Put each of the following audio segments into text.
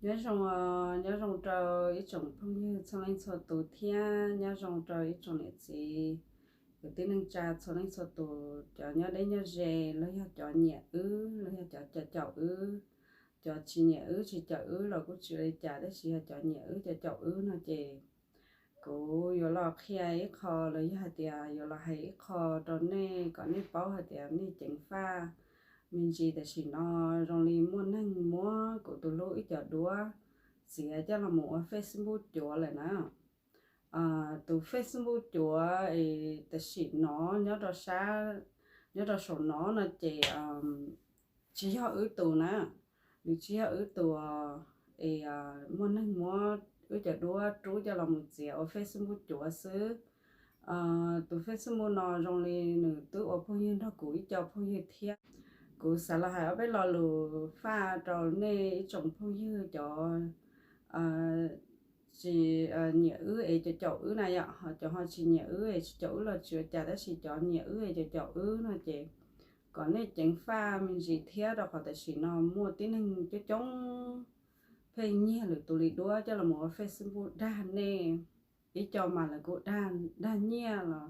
Nyob zoo, nyob zoo rau ib tsoom phooj ywg txhua leej txhua tus thiab nyob zoo rau ib tsoom niam txiv kwv tij neej tsa txhua leej txhua tus, cov nyob deb nyob ze los yog cov nyiam wb los yog cov caum wb. Cov tsis nyiam wb tsis caum wb los kuj tsis ua li cas, tab sis yog cov nyiam wb cov caum wb no ces kuv yuav los qhia ib qho los yog hais tias yuav los hais ib qho rau nej kom nej paub hais tias nej ceev faj me ntsis tam sim no zoo li muaj neeg muab kuv tus hlub ib co duab txiav coj los mus ua Facebook cuav lawm na. Tus Facebook cuav es tam sim no nyob rau sab, nyob rau saum no no ces tsis yog wb tus na, nws tsis yog wb tus es muaj neeg muab wb cov duab rub coj los mus txiav ua Facebook cuav xwb. Tus Facebook no zoo li nws twb ua phooj ywg nrog kuv ib co phooj ywg thiab. Kuv xav los hais ob peb lo lus faj rau nej ib tsoom phooj ywg cov tsis nyiam wb es cov caum wb na yom, ho cov ho tsis nyiam wb es tsis caum wb los tsis ua cas, tab sis cov nyiam wb es cov caum wb no ces kom nej ceev faj me ntsis thiab, rau qhov tam sim no muaj tib neeg coob coob pheej nyiag lwm tus li duab coj los ua Facebook dag nej. Ib co mas lawv kuj dag nyiaj los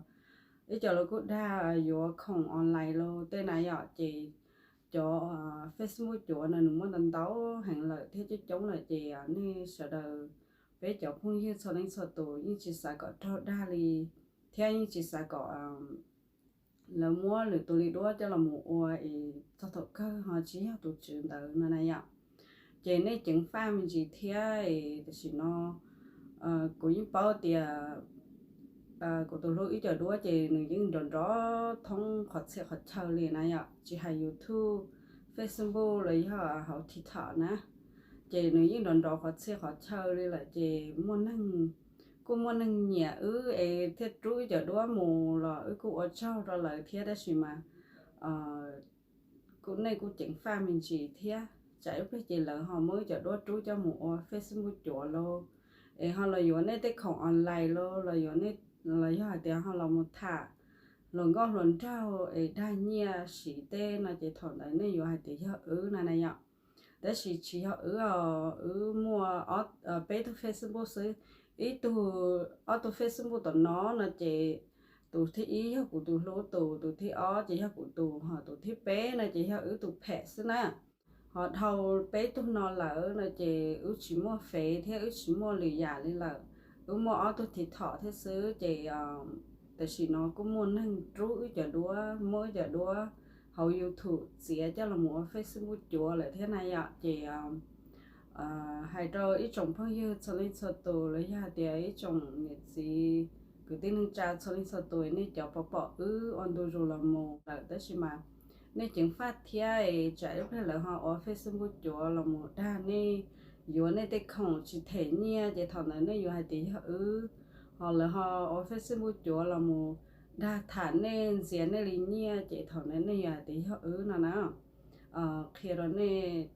ib co lawv kuj dag yuav khoom online los tej na yom, ces cov Facebook cuav no nws muaj ntau ntau heev lawm thiab coob coob lawm, ces nej sawv daws peb cov phooj ywg txhua leej txhua tus yeej tsis xav kom raug dag li thiab yeej tsis xav kom lawv muab lwm tus li duab coj los mus ua es txog thaum kawg ho tsis yog tus tswv ntawd no na yom. Ces nej ceev faj me ntsis thiab es tam sim no kuv yeej paub tias kuv tus hlub ib co duab ces nws yeej nrov nrov thoob qhov txhia qhov chaw li na yom, tsis hais YouTube, Facebook los yog hauv TikTok na, ces nws yeej nrov nrov qhov txhia qhov chaw li lawm, ces muaj neeg, kuj muaj neeg nyiam wb es thiaj rub ib co duab mus los wb kuj ua tsaug rau lawv thiab, tab sis mas kuj nej kuj ceev faj me ntsis thiab, tsam ib pliag ces lawv ho muab wb cov duab rub coj mus ua Facebook cuav lauj, es ho los yuav nej tej khoom online lauj, los yuav nej, los yog hais tias ho los mus tham hluas nkauj hluas nraug es dag nyiaj siv tej no ces thaum ntawd nej yuav hais tias yog wb na na yom. Tab sis tsis yog wb os, wb muaj peb tug Facebook xwb. Ib tug, ob tug Facebook tom no no ces tus thib ib yog kuv tus hlub tus, tus thib ob ces yog kuv tus, ho tus thib peb no ces yog wb tus phem xwb na. Ho dhau peb tug no lawm no ces wb tsis muaj fev thiab wb tsis muaj lwm yam li lawm. Wb muaj ob tug TikTok thiab xwb, ces tam sim no kuj muaj neeg rub wb cov duab, muab wb cov duab hauv YouTube txiav coj los mus ua Facebook cuav lawm thiab na yom. Ces hais rau ib tsoom phooj ywg txhua leej txhua tus los yog hais tias ib tsoom niam txiv kwv tij neej tsa txhua leej txhua tus, nej cov pom pom wb ua ntu zus los mus lawm tab sis mas nej ceev faj thiab es tsam ib pliag lawv ho ua Facebook cuav los mus dag nej, yuav nej tej khoom tsis them nyiaj ces thaum ntawd nej yuav hais tias yog wb. Ho lawv ho ua Facebook cuav los mus dag tham nej ntxias nej li nyiaj ces thaum ntawd nej yuav hais tias yog wb no na. Qhia rau nej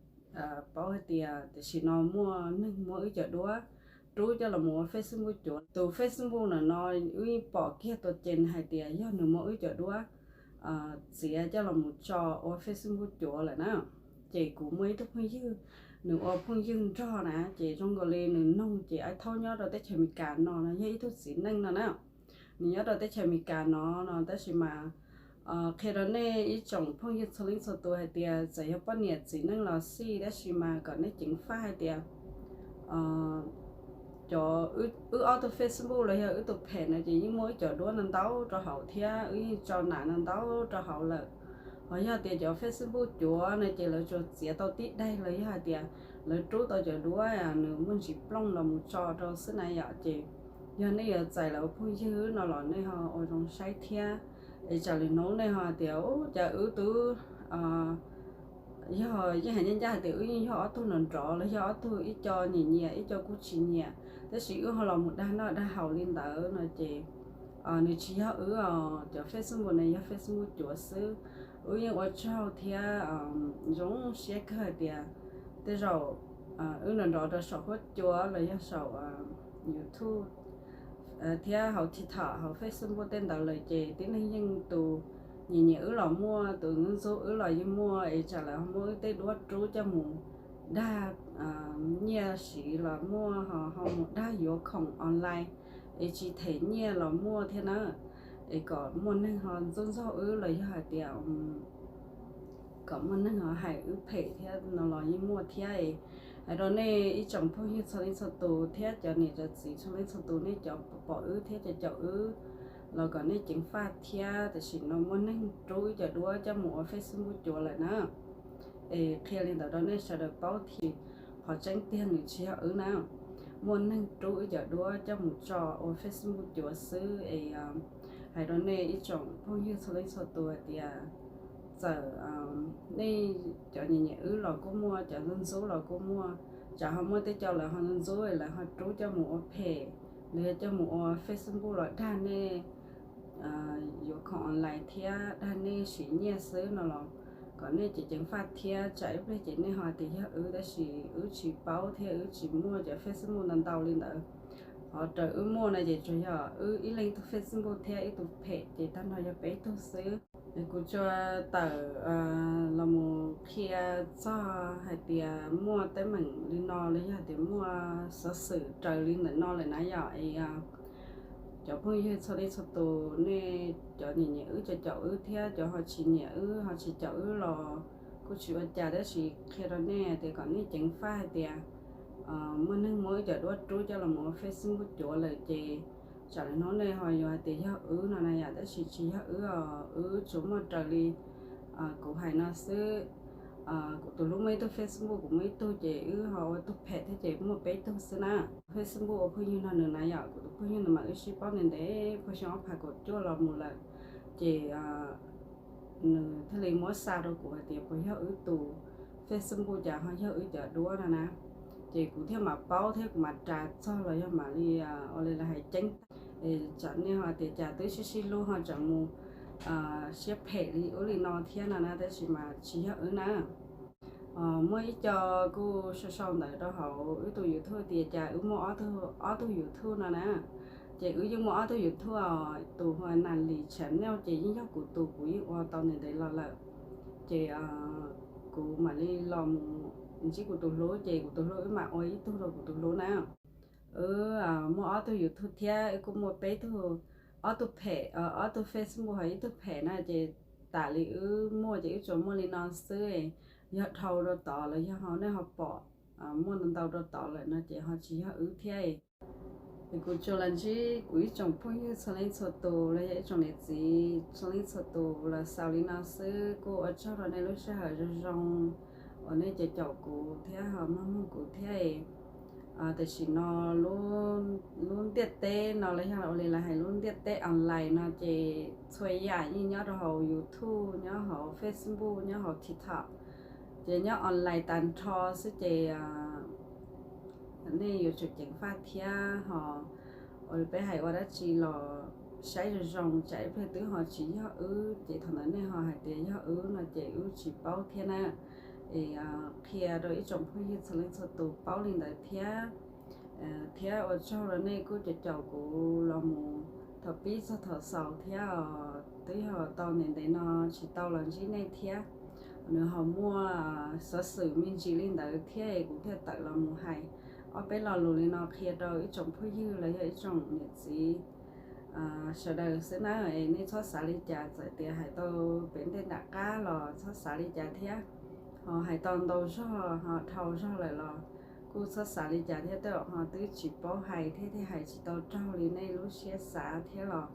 paub hais tias tam sim no muaj neeg muab wb cov duab rub coj los mus ua Facebook cuav. Tus Facebook no no wb yeej pom kiag tua ceg hais tias yog nws muab wb cov duab txiav coj los mus tso ua Facebook cuav lawm na. Ces kuv muaj ib tug phooj ywg, nws ua phooj ywg nrog na, ces zoo nkaus li nws noog ces Aib Thaub nyob rau teb chaws Amelikas no no yog ib tug txiv neej no na. Nws nyob rau teb chaws Amelikas no no tab sis mas qhia rau nej ib tsoom phooj ywg txhua leej txhua tus hais tias txawm yog poj niam txiv neej los xij tab sis mas kom nej ceev faj hais tias cov, wb ob tug Facebook los yog wb tus phem no ces yeej muaj wb cov duab no ntau rau hauv thiab wb yeej tso nas no ntau rau hauv lawm. Ho yog tias cov Facebook cuav no ces lawv tsuas txiav tau tib daig los yog hais tias lawv rub tau cov duab nws muaj ntsis plooj los mus tso rau xwb na yom. Ces yog nej yuav txais lawv ua phooj ywg no los nej ho ua zoo saib thiab. Es tsam lwm hnub nej ho tias ub cas wb twb yog yeej hais ncaj ncaj hais tias wb yeej yog ob tug nrov nrov los yog ob tug ib co nyiam nyiam ib co kuj tsis nyiam, tab sis wb ho los mus dag noj dag haus li ntawd no ces nws tsis yog wb os. Cov Facebook no yog Facebook cuav xwb. Wb yeej ua tsaug thiab zoo siab kawg hais tias tej zaum wb nrov nrov rau saum huab cua los yog saum YouTube thiab hauv TikTok hauv Facebook tej ntawd lawm ces tib neeg yeej tus nyiam nyiam wb los muaj, tus ntxub ntxub wb los yeej muaj, es tsam lawv muab wb tej duab rub coj mus dag nyiaj siv los muaj, ho ho mus dag yuav khoom online es tsis them nyiaj los muaj thiab na. Es kom muaj neeg ho ntxub ntxaug wb los yog hais tias kom muaj neeg ho hais wb phem thiab no los yeej muaj thiab. Hais rau nej ib tsoom phooj ywg txhua leej txhua tus thiab cov niam cov txiv txhua leej txhua tus, nej cov pom wb thiab cov caum wb los kom nej ceev faj thiab. Tam sim no muaj neeg rub wb cov duab coj mus ua Facebook cuav lawm na. Es qhia li ntawd rau nej sawv daws paub thiab, qhov tseeb tiag nws tsis yog wb na. Muaj neeg rub wb cov duab coj mus tso ua Facebook cuav xwb es hais rau nej ib tsoom phooj ywg txhua leej txhua tus hais tias txawm nej cov nyiam nyiam wb los kuj muaj, cov ntxub ntxub los kuj muaj. Tsam ho muaj tej co lawv ho ntxub ntxub, lawv ho rub coj mus ua phem, los yog coj mus ua Facebook los dag nej yuav khoom online thiab dag nej siv nyiaj xwb no los kom nej ceev ceev faj thiab. Tsam ib pliag ces nej ho tias yog wb tab sis wb tsis paub thiab wb tsis muaj cov Facebook ntau ntau li ntawd. Qhov raws wb muaj no ces tsuas yog wb ib leeg ib tug Facebook thiab ib tug phem ces tag nrho yog peb tug xwb. Kuv tsuas tawm los mus qhia txog hais tias muaj teeb meem li no los yog tias muaj xov xwm raws li ntawm no lawm na yom. Es cov phooj ywg txhua leej txhua tus, nej cov nyiam nyiam wb, cov caum wb thiab cov ho tsis nyiam wb ho tsis caum wb los kuj tsis ua cas, tab sis qhia rau nej tias kom nej ceev faj hais tias muaj neeg muab wb cov duab rub coj los mus ua Facebook cuav lawm ces tsam lawm hnub nej ho yuav hais tias yog wb no na yom, tab sis tsis yog wb os. Wb tsuas muaj raws li kuv hais no xwb. Kuv tus hlub muaj ib tug Facebook, kuv muaj ib tug, ces wb ho ua tug phem thiab ces muaj peb tug xwb na. Facebook ua phooj ywg no nws na yom, kuv tus phooj ywg no mas wb sib paub ntev ntev puag xyoo ob phav kaum cuaj los mus lawm, ces nws thiaj li muab xa rau kuv hais tias puas yog wb tus Facebook cas ho yog wb cov duab no na. Ces kuv thiaj mam paub thiab kuv mam ras txog los yog mam li ua li lawv hais ceeb tag. Tsam nej ho tias cas twb sib sib hlub ho tseem mus siab phem li ub li no thiab no na, tab sis mas tsis yog wb na. Muaj ib co kuj sau sau ntawv rau hauv wb tus YouTube tias cas wb muaj ob tug YouTube no na. Ces wb yeej muaj ob tug YouTube os, tus hu ua Nas Lis Channel ces yeej yog kuv tus, kuv yeej ua tau ntev ntev los lawm. Ces kuv mam li los mus ntsib kuv tus hlub, ces kuv tus hlub wb mam ua ib tug rau kuv tus hlub na. Wb muaj ob tug YouTube thiab wb kuj muaj peb tug, ob tug phem, ob tug Facebook ho ib tug phem na, ces tas li wb muaj ces wb tsuas muaj li no xwb. Yog dhau rau tod los yog ho nej ho pom muaj ntau ntau rau tod lawm no ces ho tsis yog wb thiab. Es kuv tsuas los ntsib kuv ib tsoom phooj ywg txhua leej txhua tus los yog ib tsoom niam txiv txhua leej txhua tus los xaus li no xwb, kuj ua tsaug rau nej lub sij hawm zoo zoo uas nej caum caum kuv thiab ho mloog mloog kuv thiab. Tam sim no lub ntiaj teb no los yog ua li lawv hais lub ntiaj teb online no ces txhua yam yeej nyob rau hauv YouTube, nyob hauv Facebook, nyob hauv TikTok, ces nyob online tag nrho xwb ces nej yuav tsum ceev faj thiab ho ua li peb hais ua dab tsi los saib zoo zoo, tsam ib pliag twb ho tsis yog wb ces thaum ntawd nej ho hais tias yog wb no ces wb tsis paub thiab na. Es qhia rau ib tsoom phooj ywg txhua leej txhua tus paub li ntawd thiab. Thiab ua tsaug rau nej kuj caum caum kuv los mus thaum pib txog thaum xaus thiab os. Twb yog tau ntev ntev no tsis tau los ntsib nej thiab, nws ho muaj xov xwm me ntsis li ntawd thiab kuv thiaj tawm los mus hais ob peb lo lus li no qhia rau ib tsoom phooj ywg los yog ib tsoom niam txiv sawv daws xwb na. Es nej txhob xav li cas, txawm tias hais tau pem ntej nram qab los txhob xav li cas thiab. Ho hais tau ntau zog ho dhau zog lawm los kuj txhob xav li cas thiab, tej zaum ho twb tsis paub hais thiab thiaj hais tsis tau raug li nej lub siab xav thiab los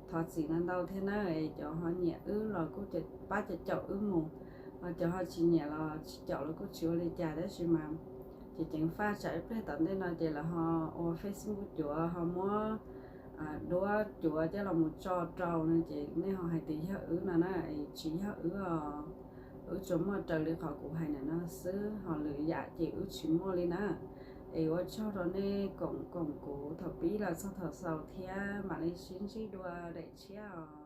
thov txim ntau ntau thiab na. Es cov ho nyiam wb los kuj pab caum caum wb mus, ho cov ho tsis nyiam los tsis caum los kuj tsis ua li cas, tab sis mas ces ceev faj tsam ib pliag tom ntej no ces lawv ho ua Facebook cuav ho muab duab cuav coj los mus tso rau no ces nej ho hais tias yog wb no na, es tsis yog wb os. Wb tsuas muaj raws li qhov kuv hais ntawm no xwb, ho lwm yam ces wb tsis muaj li na. Es ua tsaug rau nej koom koom kuv thaum pib los txog thaum xaus thiab, mam li sib ntsib dua daim tshiab os.